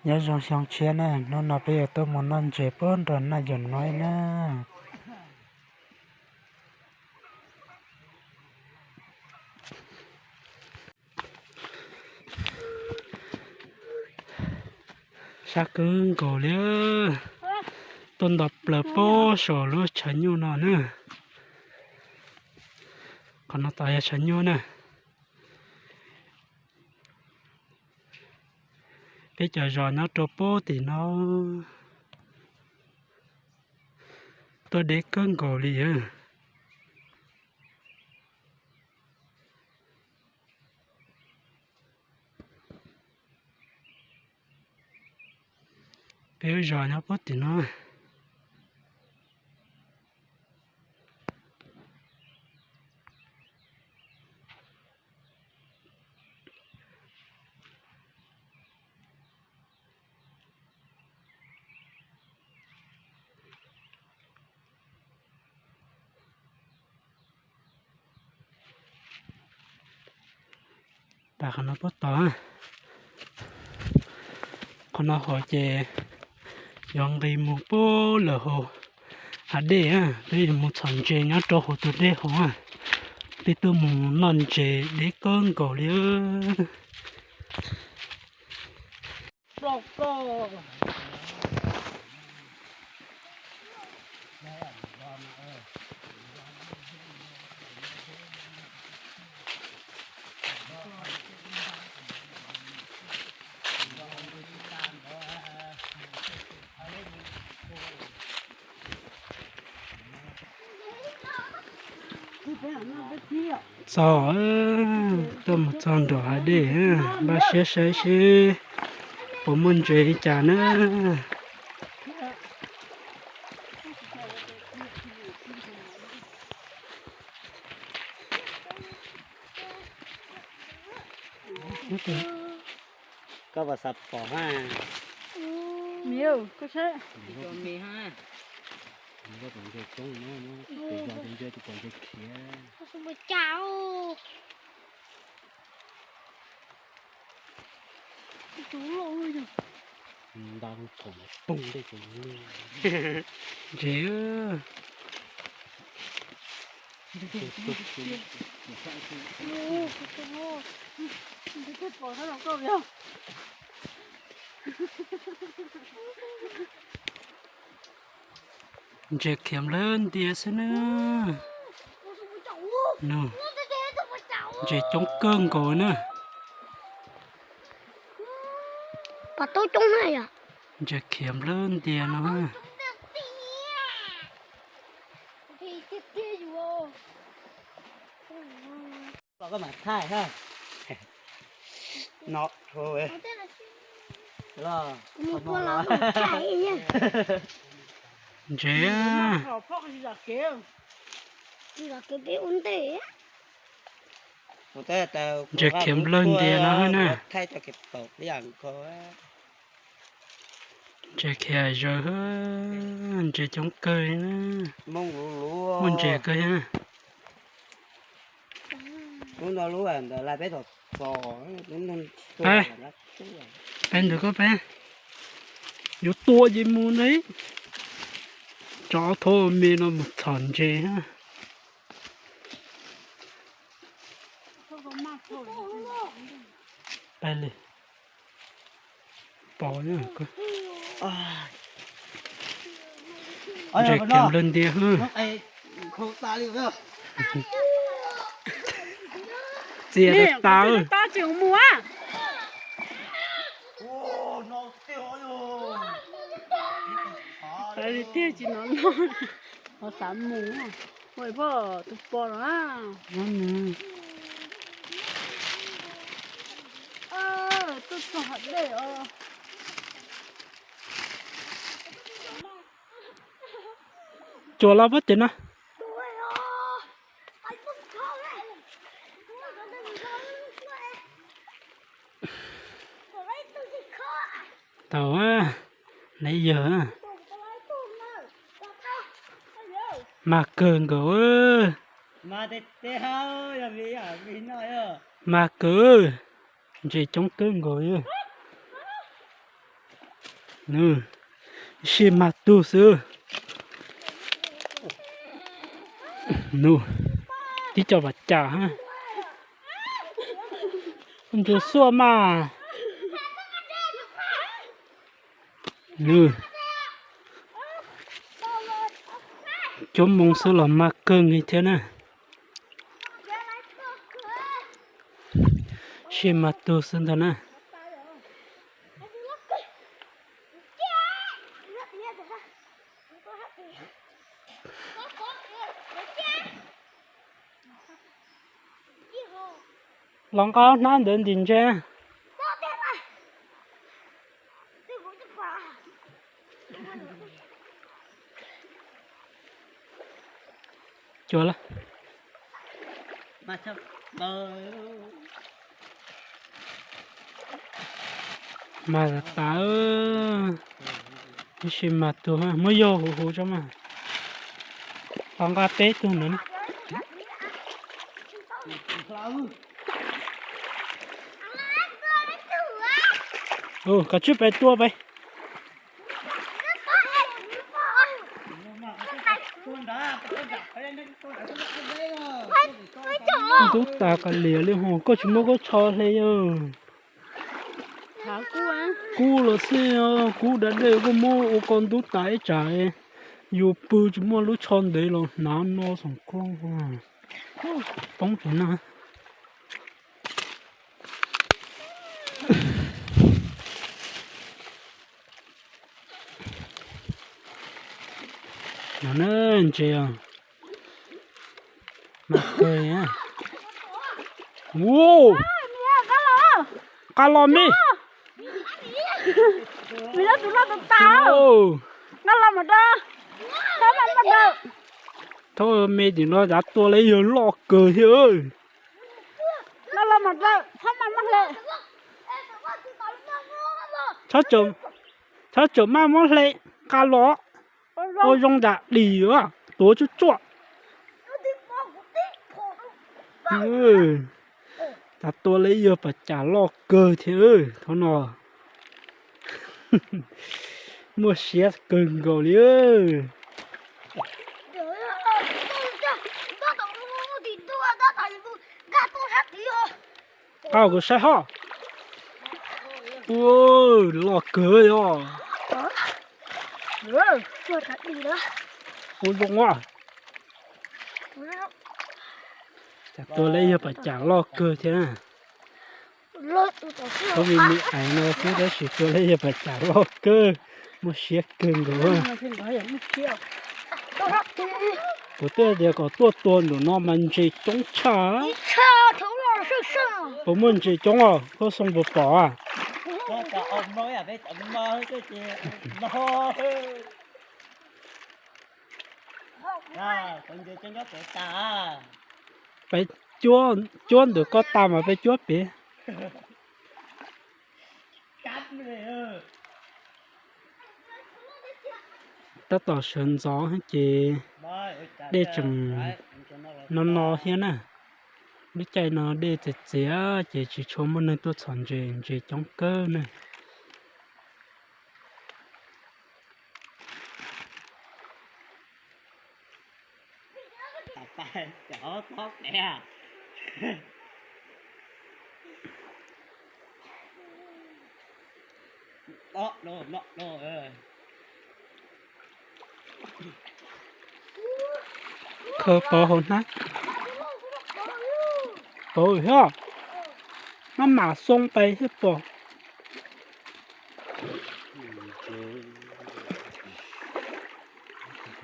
Nyob zoo xyoo tshiab na, hnub no peb yuav tuaj mus noj ntses puag nram Naj Yos Noib na. Sab kawg nkaus li, tuaj nto plaws puag saum lub tshav nyuj no na. Qhov no tod yog tshav nyuj na. Peb cov zos nyob rau puag tim no, tuaj deb kawg nkaus li. Peb lub zos nyob puag tim no. Pas qhov no puag tod, qhov no hauv ces yuav nqis mus puag lawm hauv hav dej, peb yuav mus txhom ntses nyob rau hauv tus dej hauv. Peb tuaj mus noj ntses deb kawg nkaus li. Txog, tuaj mus txog nram hav dej, npaj siab saib seb puas muaj ntses li cas na. Koj puas xav pom ha? Miv, koj saib. Ntses. Ntses khiav nplawg ntias xwb na. Ntses coob kawg nkaus na. Pom tau coob na yom. Ntses khiav nplawg ntias no. Ntses. Ntses khiav nplawg ntias no na. Ntses khiav zawg, ntses coob kawg na. Muaj ntses kawg thiab na. Peb ntawd koj peb yuav tua ces mus ne. Tso thab me no mus txhom ntses. Peb li. Pom ntses khiav nplawg ntias. Txias tas. Tiag tsis no no, ho xav mus, ua poj tus pos los. Tuaj txog hav dej os. Cua los puag tim no. Tau, neb yawg. Mag kawg nkaus. Mag kawg. Ntses coob kawg nkaus. Nws sib mag tug xwb. Nws tib co vas cas, ntsuag xuaj mas. Nws cuab moo xwb los mag kawg nkaus thiab na. Sib mag tug xwb ntag na. Los nqa hnab ntawd ntim ntses. Cua lawm. Mas tas, tab sis mas tus muab yog huv huv tso mas. Los nqa peb tug ntawd na. Kav tsij pais tua pais. Ntub tas ka liam li hos, koj tsis muab koj tsho hle yog. Kub los xij, kub da dej koj muab ua ko ntub tas ib tsam yus pw tsis muaj lub tsho ntev los hnav no xoom koj poob tus na. No na, ntses mas kawg. Nqa los me. Thaub me tim no yav tua li yog loj kawg thiab. Txhob txawm maj muab hle, nqa los. Ua zoo nram dim, tuav tsuaj tsuaj. Cas tua li yog pas cas loj kawg thiab thaum no. Muaj siab kawg nkaus li. Qab kuv saib hos. Ua, loj kawg os. Ua zoo a. Cas tua li yog pas cas loj kawg thiab. Ub, me me ais no xwb tab sis tua li yog pas cas loj kawg, muaj siab kawg nkaus. Kuv twb tias kom tuaj tua ntawm no mas ntses coob tshaj. Puas muaj ntses coob os, koj xoo puas pom a? Peb cuab, cuab ntawm koj tas mas peb cuab pem. Tab tom sawv ntxov ces dej tseem no no thiab na. Lub caij no dej txias txias ces tsis tshua muaj neeg tuaj txhom ntses, ntses coob kawg na. Khaws pov hauv hnab. Pov thiab, maj mam xoo pais thiaj pom.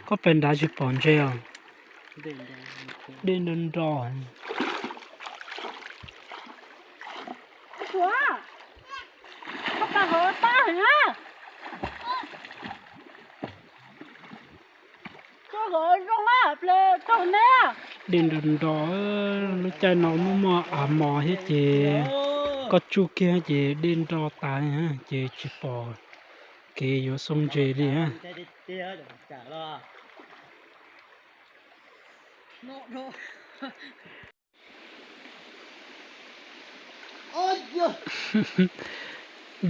Koj pais nrad tsis pom ntses os. Dej nro nro. Dej nro nro, lub caij no muaj muaj av mos thiab ces koj tsuj kiag ces dej nro tas ces tsis pom kev yuav xoo ntses li.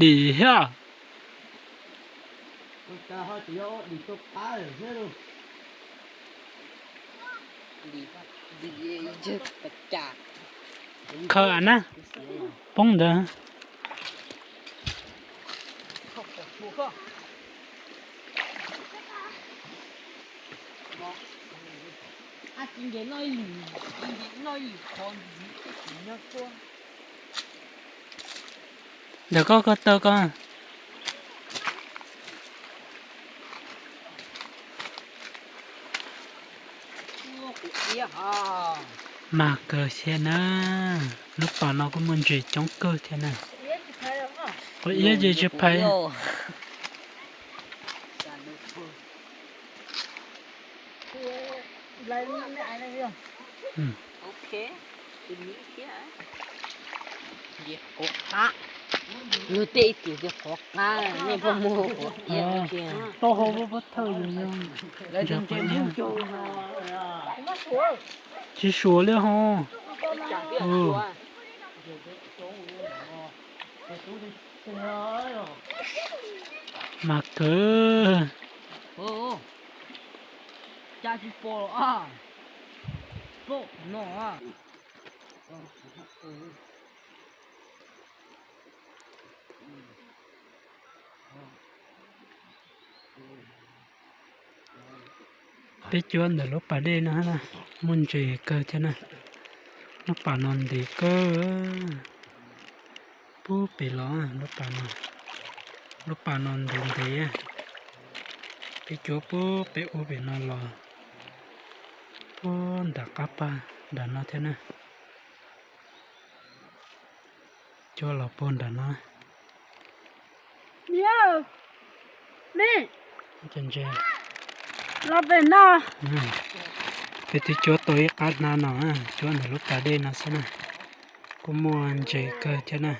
Dim thiab. Khaws na, poob ntawd. Ntawm koj ko taw ko. Mag kawg thiab na, lub pas no kuj muaj ntses coob kawg thiab na. Quav iab ces tsis phais. Luag tej ib tug qhuav qab, nej puas muaj quav iab tiag? Tsis suav li ho. Mag kawg. Peb cuab ntawm lub pas dej no muaj ntses kawg thiab na. Lub pas no ntev kawg. Puag pem los lub pas no, lub pas no ntev ntev. Peb cuab puag pem ub pem no los puag nram qab pas nram no thiab na. Cuab los puag nram no. Ntses, los pem no. Peb twb cuab tau ib qab hnab no, cuab ntawm lub pas dej no xwb na. Kuj muaj ntses kawg thiab na.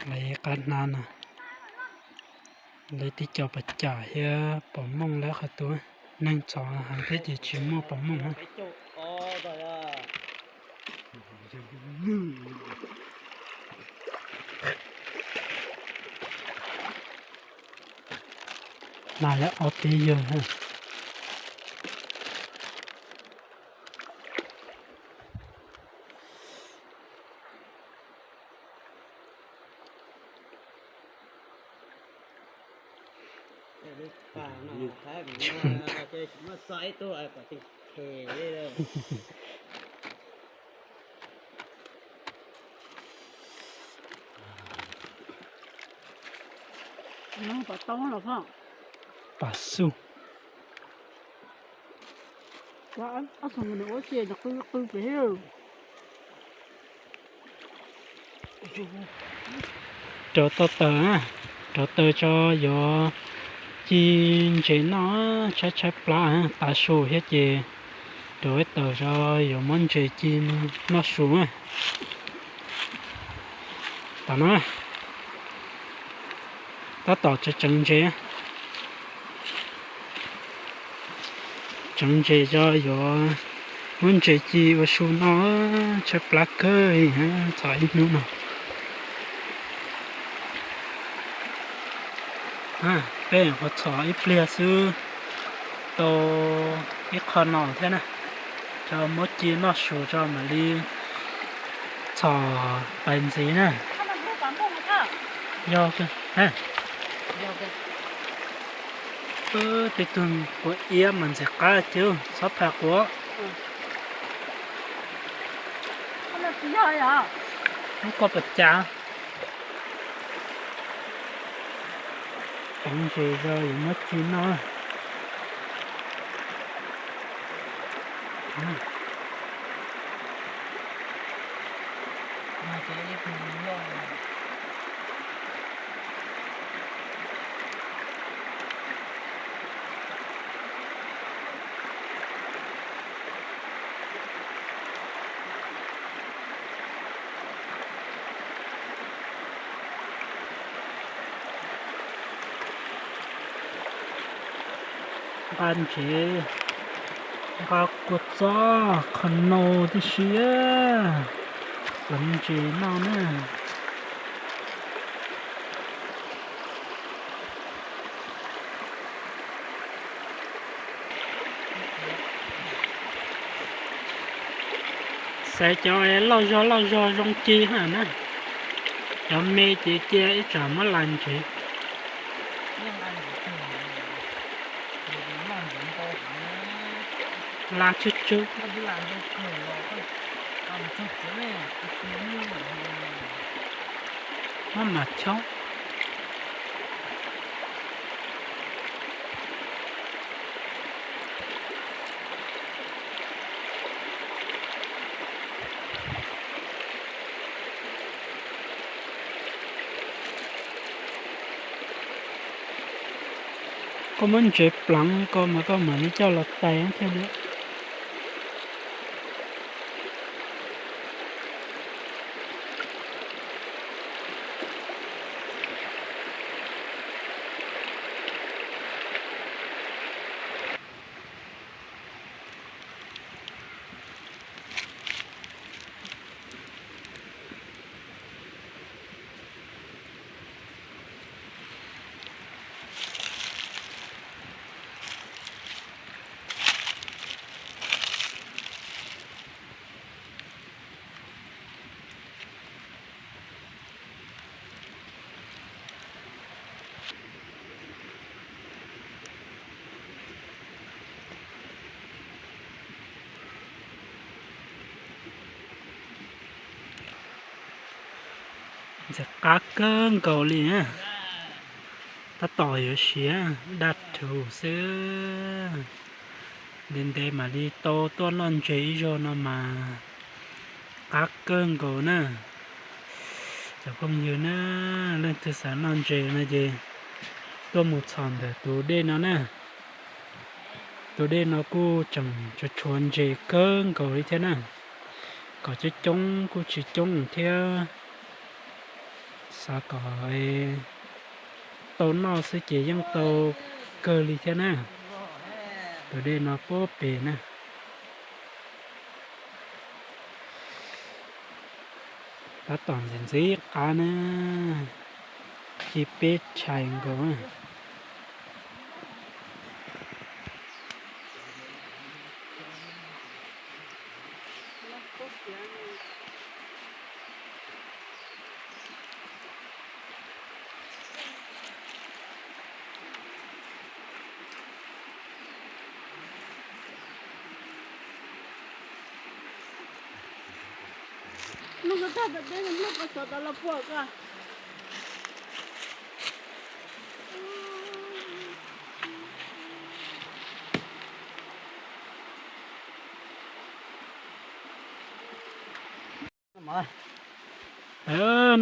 Lawv ib qab hnab no, lawv tib co pas cam thiab pom mooj lawm qhov tus. Neeg txhom heev thiab ces tsis muaj pom mooj. Mas lawv ob peb yawg. Pas xub. Rauv tau taws, rauv taws tso yuav ci ntses noj, tshaib tshaib plab, tav su thiab ces rauv taws tso yuav muab ntses ci noj su. Tam no tab tom tseev ntses, tseev ntses tso yuav muab ntses ci ua su noj, tshaib plab kawg, txhom ib hnub no. Peb nyuam qhuav txhom ib pliag xwb, tau ib qho no thiab na, tso muab ci noj su tso mam li txhom pais ntxiv na. Yog, tej tug quav iab mas ntxim qab tiag, txhob phais quav. Muab koj pas cas. Tseev ntses tso yuav muab ci noj. Nqa ntses, nqa kua txob qhov no tib si, quav ntses noj na. Cov lauj zog lauj zog zoo ci ha na. Cov me ces cia ib tsam muab la ntsev. La tsawg tsawg. Muab mam chob. Koj muab ntsev pleev ko mas koj mam li coj los tais thiaj li. Ntxim qab kawg nkaus li na. Tab tom yuav siav daj rhuv xwb. Ntev ntev mam li tau tuaj noj ntses ib zaug no mas qab kawg nkaus na. Cov phooj ywg na, leej twg xav noj ntses no ces tuaj mus txhom ntawm tus dej no na. Tus dej no kuj tseem tshuav tshuav ntses kawg nkaus li thiab na. Kom coob coob kuj tsis coob thiab. Xav kom tau noj xwb ces yeej tau kawg li thiab na. Tus dej no puag pem na. Tab tom ntxim ntxim qab na, ci peb tshais nkaus. Noj tag tom teb no noj pov tsov tau los puag ko.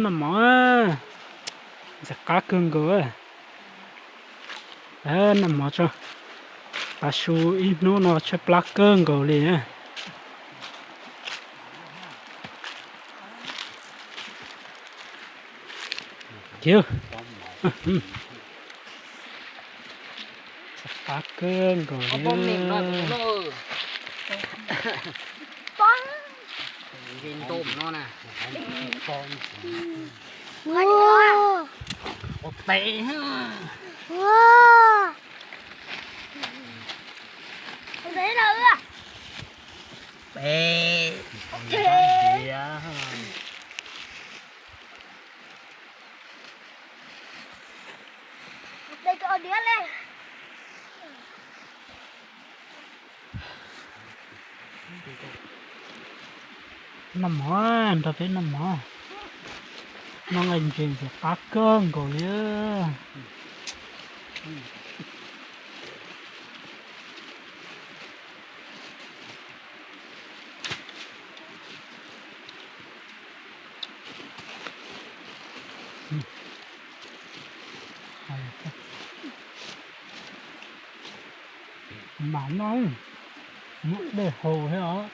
Noj mov, ntxim qab kawg nkaus. Noj mov tso, tav su ib hnub no tshaib plab kawg nkaus li. Qab kawg nkaus li. Noj mov, nrog peb noj mov. Noj nqaij ntses ntxim qab kawg nkaus li. Mam noj, muaj dej haus thiab os.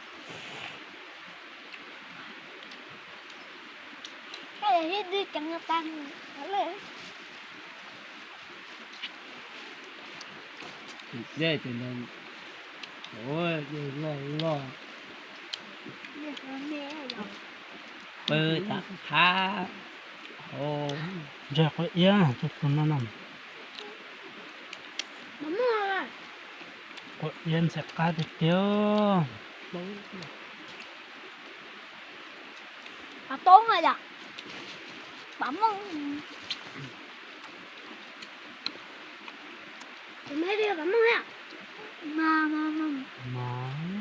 Dej loj loj, pw tag qab. Ntses quav iab, tus tus no no. Quav iab ntxim qab tiag tiag. Pov toob yom. Pov mooj. Tus me li pov mooj thiab. Mos.